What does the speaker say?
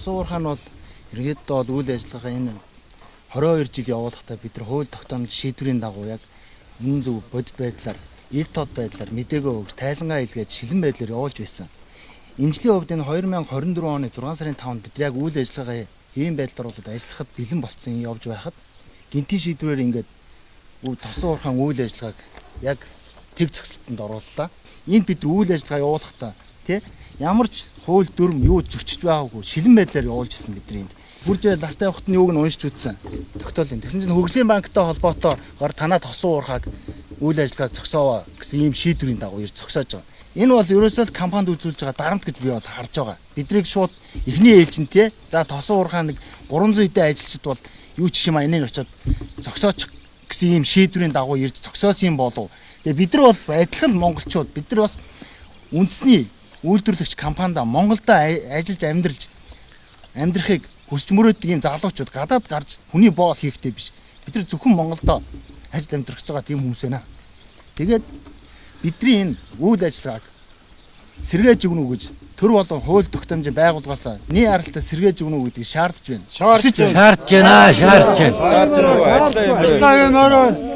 Тосон уурхай нь бол ерөнхийдөө бол үйл ажиллагаа энэ 22 жил явуулахдаа бид нар хууль тогтоомж шийдвэрийн дагуу яг үнэн зөв бодит байдлаар, ил тод байдлаар мдээгээ өгч, тайлангаа илгээж, шилэн байдлаар явуулж байсан. Энэ жилийн хувьд энэ 2024 оны 6 сарын 5-нд бид яг үйл ажиллагаа ийм байдлаар болоод ажиллахад бэлэн болцсон явж байхад гинтийн шийдвэрээр ингээд тосон уурхайн үйл ажиллагааг яг тэг зөксөлтөнд орууллаа. Энд бид үйл ажиллагаа явуулахдаа тий ямар ч хууль дүрм юу зөрчиж байгаагүй шилэн байдлаар явуулж ирсэн бидний энд. Бүржээ ластай явахт нь юуг нь уншиж үзсэн. Тогтоолын. Тэгсэн чинь хөгжлийн банктай холбоотой гар танаа тосон уурхааг үйл ажиллагааг зогсооваа гэсэн ийм шийдвэрийн дагуу ирж зогсоож байгаа. Энэ бол ерөөсөө л компанид үзүүлж байгаа дарамт гэж би бол харж байгаа. Бидрийг шууд эхний ээлжин те за тосон уурхаа нэг 300 хэдэн ажилчид бол юу ч юм а энийг очиод зогсооч гэсэн ийм шийдвэрийн дагуу ирж зогсоосон юм болов. Тэгээ бид нар бол адилхан монголчууд, бид нар бас үндэсний үйлдвэрлэгч компанида Монголдо ажиллаж амьдралж амьдрахыг хүсч мөрөөддөг ийм залуучууд гадаад гарч хүний боол хийхтэй биш. Бид нар зөвхөн Монголдо ажил амьдрах гэж байгаа тийм хүмүүс байна. Тэгээд бидний энэ үйл ажиллагааг сэргээж өгнө үү гэж төр болон хууль тогтоомжийн байгууллагаас нэг аралтай сэргээж өгнө үү гэдгийг шаардж байна. Шаардж байна. Шаардж байна, шаардж байна. Ажиллаа юм.